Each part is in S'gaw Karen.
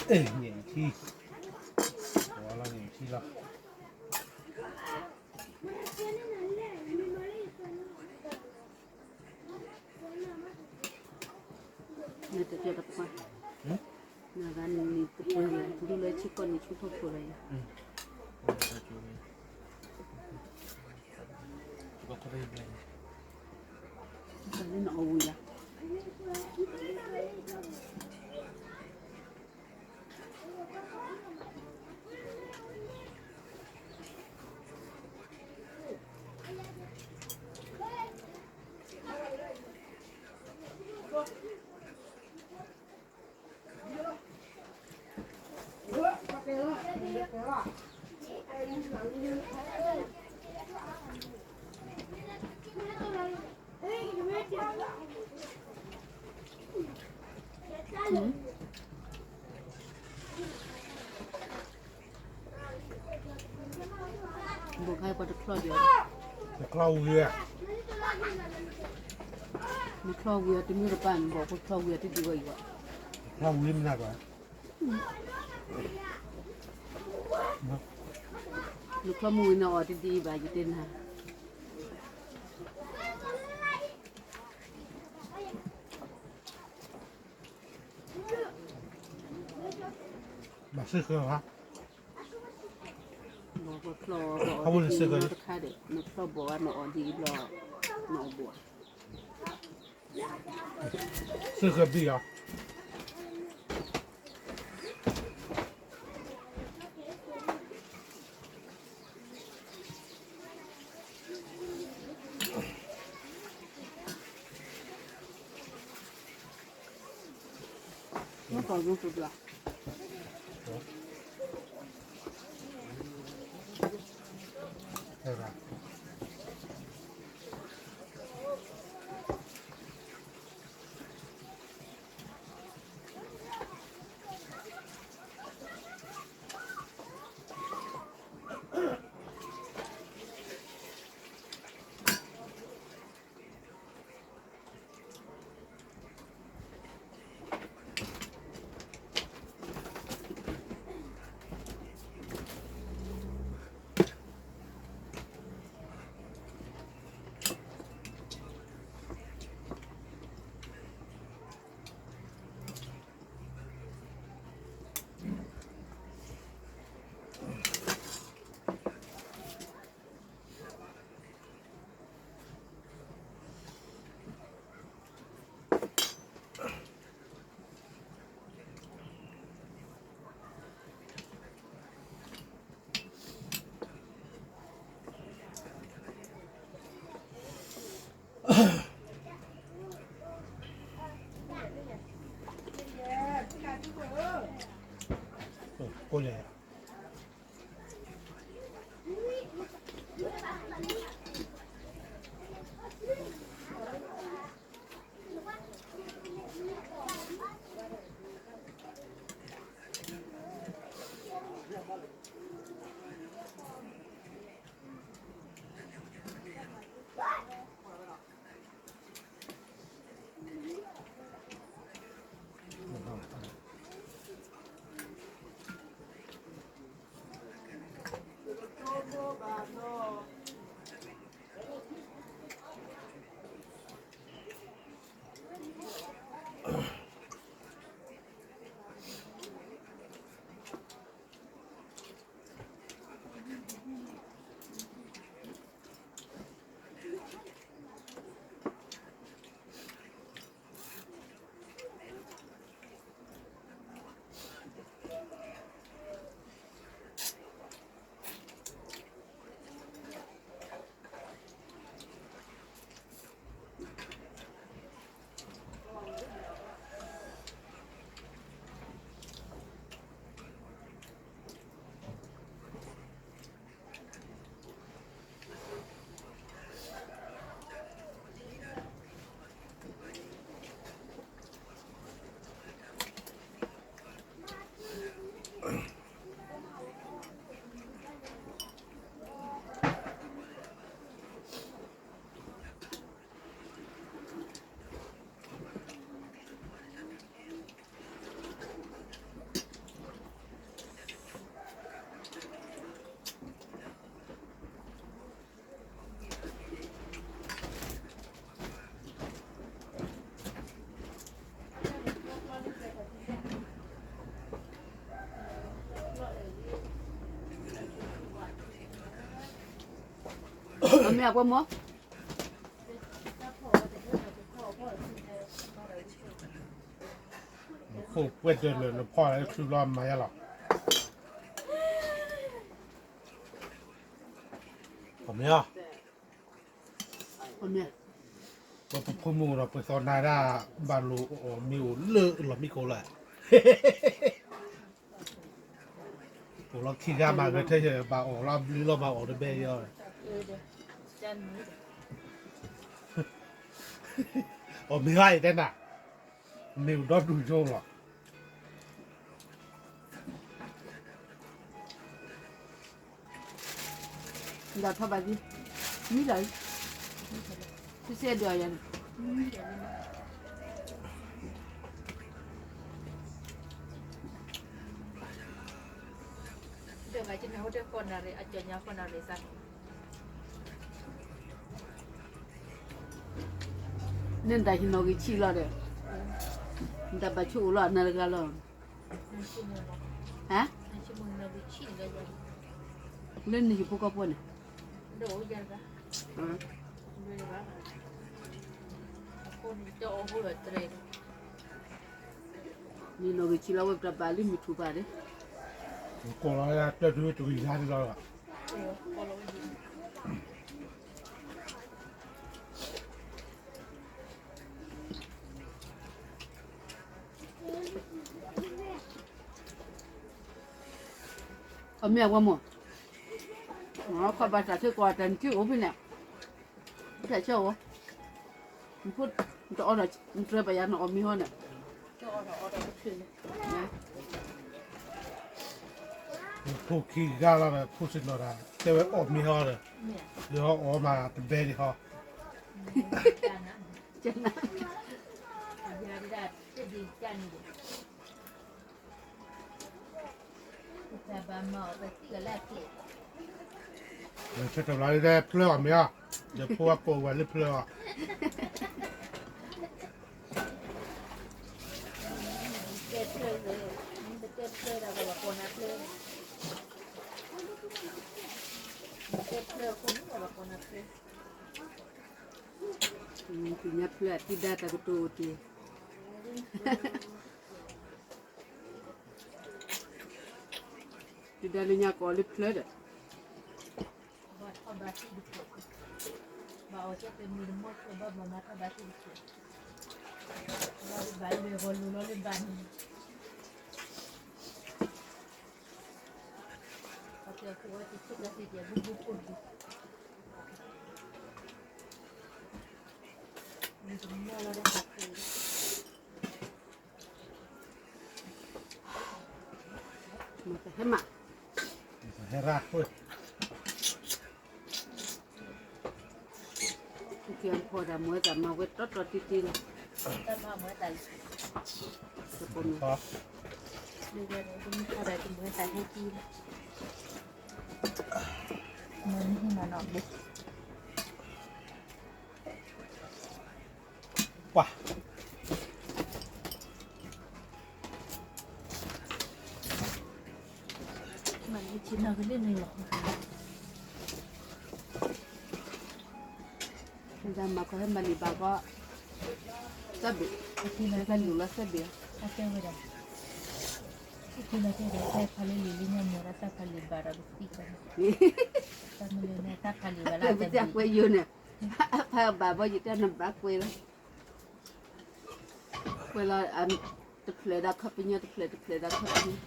အဲ န့ၣ်ထံ, ဝါလီၤန့ၣ်ထံလီၤ. နတတဲတခွါ, နဂၤန့ၣ်တပှဲၤဝဲ ဒူလၢဆံကီၢ်န့ၣ်ဆူထီၣ်ဖိလီၤယၤ. နအီၣ်ဝံၤယၤ. ဘိခါပှၤတချီၣ်ဒီး, တချီၣ်ဝံၤဧါ, နချီၣ်ဝံၤအီၤတမ့ၢ်တပၢ်န့ၣ် ဘၣ်ဖိချီၣ်ဝံၤအီၤတဒံးဝဲအံၤဘၣ်, ချီၣ်ဝံၤမနုၤဘၣ်, နချီၣ်မုၢ်ဝံၤန့ၣ်အီၤတဒံးဘၣ် ယတဲနၤ. ဘၣ်စ့ၢ်ကီးဧါ, ဘၣ်ချီၣ်ဘၣ်အီၤတခါဒီး နချီၣ်ဘီဧါ နအီၤဒ်အံၤဘျီ, နအီၤဘီဧါ, စ့ၢ်ကီးဘံၣ်ဧါ. ကိးလဲၣ်. မ့ၢ်အပှဲၤမီၢ်, နခိၣ်ပှဲၤတၢၢ်လၢနဖီၣ်လၢခုဘျီမၤယါလီၤ. ခီမ့ၢ်, ပဖိမုၣ်ဒီးပသီနၤဒၣ် ဘၣ်လိာ်အီၣ်မ့ၤအိၣ်လၢလီၢ်မံခိၣ်လၢ အိၣ်လီၤခံဂၤမၤဂဲၤထဲယဘၣ်အီၣ်လီၤဘျုးလီၤမၤအီၣ်တဘဲယီၤ, အီၣ်မ့ၤဟါအံၤတဲနၤ, မ့ၢ်အိၣ်ဒီဒူၣ်ယိလီၤ. ဒီးထီၣ်ဘၣ်ဒ်, မံလီၤ, သုစဲဒုးအီၤယၤန့ၣ်, ဒီးဘၣ်ကနၢ်ဟူတၢ်ဃီနၣ်ရံၣ် အကၠီညါဃီနၣ်ရံၣ်စၢ် န့ၣ်တၢ်ဟံးနီၣ်ဂံၢ်ဆံးလီၤဒီး, နတၢ်ဘၣ်ဆိၣ်အိၣ်လီၤအနၢ်တဂၤလီၤ, ဟါ, လၢနဟံၣ်ဖိကီၢ်ဖိန့ၣ်, နနီၣ်ဂံၢ်ဆံးလီၤဝဲပတၢ်ဘၣ်လံမုၢ်ထူၣ်ဘၣ်န့ၣ်, ကိးလီၤတၢ်ဒုးတဂံၢ်ယါန့ၣ်လီၤ. အမ့ၢ်အဝဲမိၢ်, ခီဘၣ်တၢ်ထုကိးတၢ်နထံၣ်အိၣ်ဖဲန့ၣ်, တၢ်ဆၢအိၣ်, နဖိ, နတအီဒီး, နတြဲၤဘၣ်ယၤနအီၣ်မ့ၤဟီန့ၣ်, ဖိခံဂၤလီၤဒီး ဖိစ့ၢ်နီၤတၢ် တဲဝဲအီၣ်မ့ၤဟီဒီး, ယဟီအီၣ်မးတဘဲန့ၣ်ဟီ ဆၢတဘျီလၢဖျၢၣ်အီၣ်မ့ၤအီၤ, ယဖိအကိးဝဲလၢဖျၢၣ်အီၣ်, သ့ၣ်ညါဖျၢၣ်အတံၤဒါတၢ်ကတိၤအိၣ်တ့ၢ် တံၤဒါလၢညါကအီၣ်လၢဖျၢၣ်ဒီး, ဘၣ်အီၣ်ကဲပမ့ၢ်တမီၢ်ဆိဘၣ်ဘၣ်မၤထီၣ်ဘၣ်သ့ၣ်တဖၣ်, ဘၣ်လၢဘၣ်လိၤလီၤလၢဘၣ်န့ၣ်, ပှၤကဲခိၣ်ဝဲတဆိကသ့ၣ်တၢ်ဘူဘူခိၣ်ဒံး, မ့ၢ်တမီၢ်လီၤဒီးဟးဃုာ် မ့ၢ်တဟဲမး, ဟဲရၣ်ဃုာ်, ကဲဖီဒၣ်မွဲတၢ်မၤဝဲတီတီတံၢ်တံၢ်လီၤ, တၢ်မၤမွဲတၢ်လီၤ, တပိာ်မ့ၢ်, ဖီဒၣ်တမွဲတၢ်ဟဲတံၢ်လီၤ, မ့ၢ်မ့ၢ်မၤနီၣ်ဘိ ပှၤ မၤလၢဆ့ၣ်နီၤကဒၣ်န့ၣ်လီၤ, မၤကီဟဲမၤန့ၢ်ဘၣ်ကီ, တၢ်ဘ့ၣ်, တၢ်လူၤလီၤတၢ်ဘ့ၣ်, အတဲဝဲဒၣ်, အတဲဝဲဒၣ် တၢ်ဖးလံာ်လံာ်လံညါမ့ၢ်ဒၣ်တၢ်ဖးလံာ်ဘၣ်ဒီးပသံၣ်ဘၣ်န့ၣ်, တၢ်မနုၤန့ၣ် တၢ်ဖးလံာ်ဘၣ်လၢအတဘ့ၣ်, တၢ်ကွဲးယိာ်န့ၣ်, အဖးဘၣ်ဘီယတၢ်နဘၣ်ကွဲးလီၤ, ကွဲးလီၤ, တဖျၢၣ်ဒီးခီပညီ တဖျၢၣ်တဖျၢၣ်ဒီး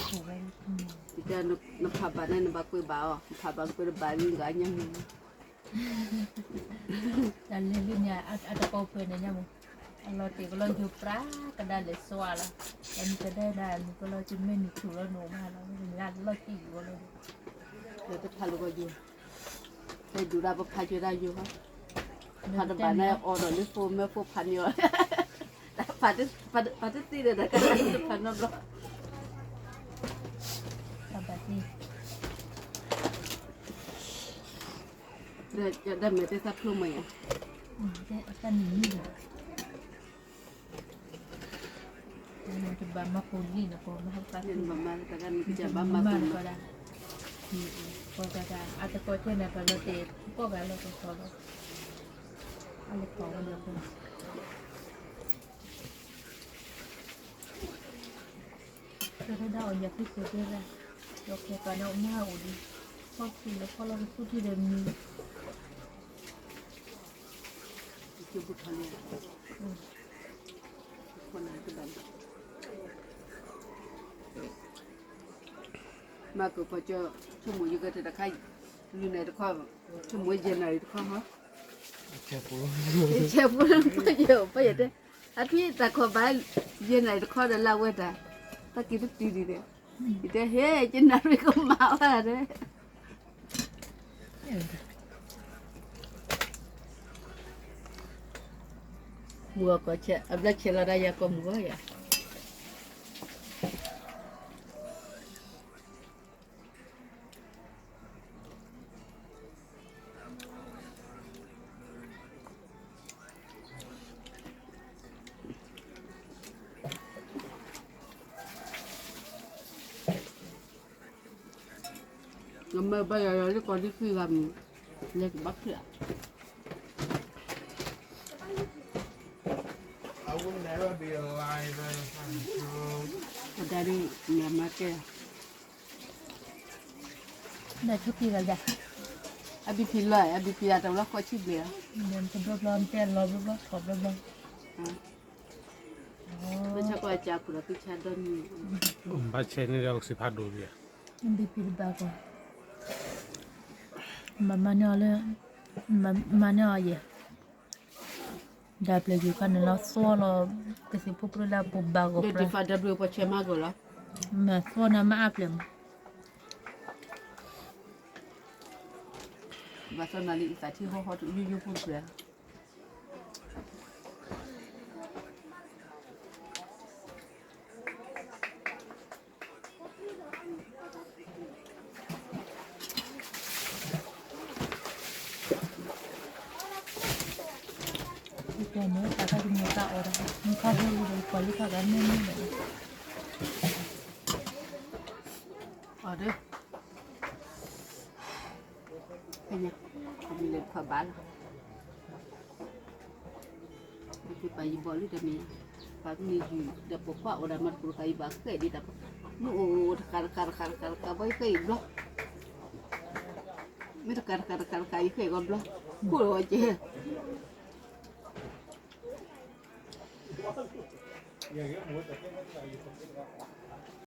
ခီပညီ, ယတဲနဖးဘၣ်န့ၣ် နဘၣ်ကွဲးဘၣ်အီၤ, နဖးဘၣ်ကွဲးတဘၣ်လံဂၤညါမ့ၢ် တၢ်လဲၤလံန့ၣ် အတကိးဖှဲးန့ၣ်ညါမ့ၢ်, အလီၤတဲာ်ကလီၤယိၤပြးကဒါလဲၤစွါလီၤ, အမ့ၢ်ကဒါဒၣ်မ့ၢ်ကလီၤကမ့ၢ်နုာ်ထူၣ်လီၤနိၣ်မးလီၤ, လၢလီၤတံၢ်ဝဲလီၤ, လၢတဖးလီၤကီယိၤ, တဲဒုးဒၣ်ပဖးကၢဒၣ်ယိၤဟီ, ဖးတဘၣ်န့ၣ်အီၤဒီးလၢဖိမ့ၢ်ဖိဖးန့ၢ်အီၤ, ဖးတသ့ဒီးတၢ်ကါတဖးနီတဘျီ, တၢ်ဘၣ်သ့ ဒၣ်မဲာ်တဲသးဖျိမးယၤ, တၢ်နံၤနံၤဒီး, တဘၣ်မၤကိၢ်လံနကိးမၤဟဲသး, တဘၣ်မၤတဂၤနကဘၣ်မၤကိၢ်လံ, အတကိးကဲန့ၣ် ပလီၤတ့ၢ်ကီၢ်ဂၤလီၤကီၢ်လီၤ, အလီၤကီၢ်ဝဲလီၤ, ကဲထီၣ်ဒၣ်အီၤညါဖံးစိၤကဲဒၣ်, ဒီးကဲပာ်ဒီးမါအိၣ်ဒံး, ဖီၣ်ထံလၢဖီၣ်လီၤကသူထံဒီးမံၤ မၤကပီၤကၠီ ဆိကမိၣ်ယကတဲတခါ, လွံၢ်နံၣ်တခီ, ဆိကမိၣ်ယဲၢ်နံၣ်တခီဟီ, ဆဲးဖိ, ပယဲၢ်တဲ, အဖံတၢ်ခီၣ်ဘၣ်, ယဲၢ်နံၣ်တခီဒီးလၢအဝဲတၢ်, တၢ်က့ၤတတုၤဒံးဒီး, ယတဲဟဲ ယနၣ်ရံၣ်ကမၤဝဲဒၣ် မုၢ်ဂီၤကီၢ်ဆဲး အဘျီဆဲးလီၤဒၣ်ယၤကီၢ်မုၢ်ဂီၤယၤ, ကမၢဘၣ်ယၤယၤလၢကီၢ်ဒံခံဂၤမုၢ်, လဲၤကဘၣ်ချံၣ်ဧါ, အဒါဒ်န့ၣ်မၤကဲ, ဒီးဆိကံဂၤယၤ, အဘံဖံလီၤ အဘံဖံအတၢ်လီၤဃီဆံဘျဲၣ်, တဘျီဘျီတဲလီၤဘျီဘျီထီၣ်ဘျီဘျီ, ပဆၢကီၢ်ကၢ်ခူၣ်ဒီးပဆၢဒီနံၣ်, ဘၣ်ဆဲးန့ၣ်ဒီးကစံးဖးဒိၣ်ဒံး, ဘံဖံတဘၣ်ကီး, မၤမၤန့ၢ်အီၤလၢ, မၤန့ၢ်အီၤယဲၢ် ဒၣ်ပျဲၢ်ယူၤခါန့ၣ်လီၤ သီလီၤ, ကသံၣ်ဖိပြၢလၢပူၤဘၣ်ဂီၢ်ပြၢ, မၤသီန့ၣ်မ့ၢ်အါပျဲၢ်မး, ဘၣ်သီနၤလံအသးထံဟီဟီတယိယိဖိတပြၢ, အီၤဒၣ်, ဖဲညါ, အမံၤလဲၤဖးဘၣ်လီၤ, ပာ်ယဘီၣ်လံတမံၤ, ပာ်မ့ၢ်ယူၤဒီးပိာ်ခွါအိၣ်ဒီးမၤတပူၤတခါအံၤဘၣ်ဃဲၣ်ဒံးတၢ်, မ့ၢ်အိၣ်အိၣ်တခါတခါတခါတခါတခါ ဘၣ်ယဃဲၣ်အံၤဘျီ, မ့ၢ်တခါတခါတခါတခါအံၤဃဲၣ်ဂီၤဘျီ, ခိၣ်လီၤဝဲကဲ ယဲၢ်ဂ့ၢ်မူဝဲတၢ်ခဲလၢာ်တၢ်အံၤ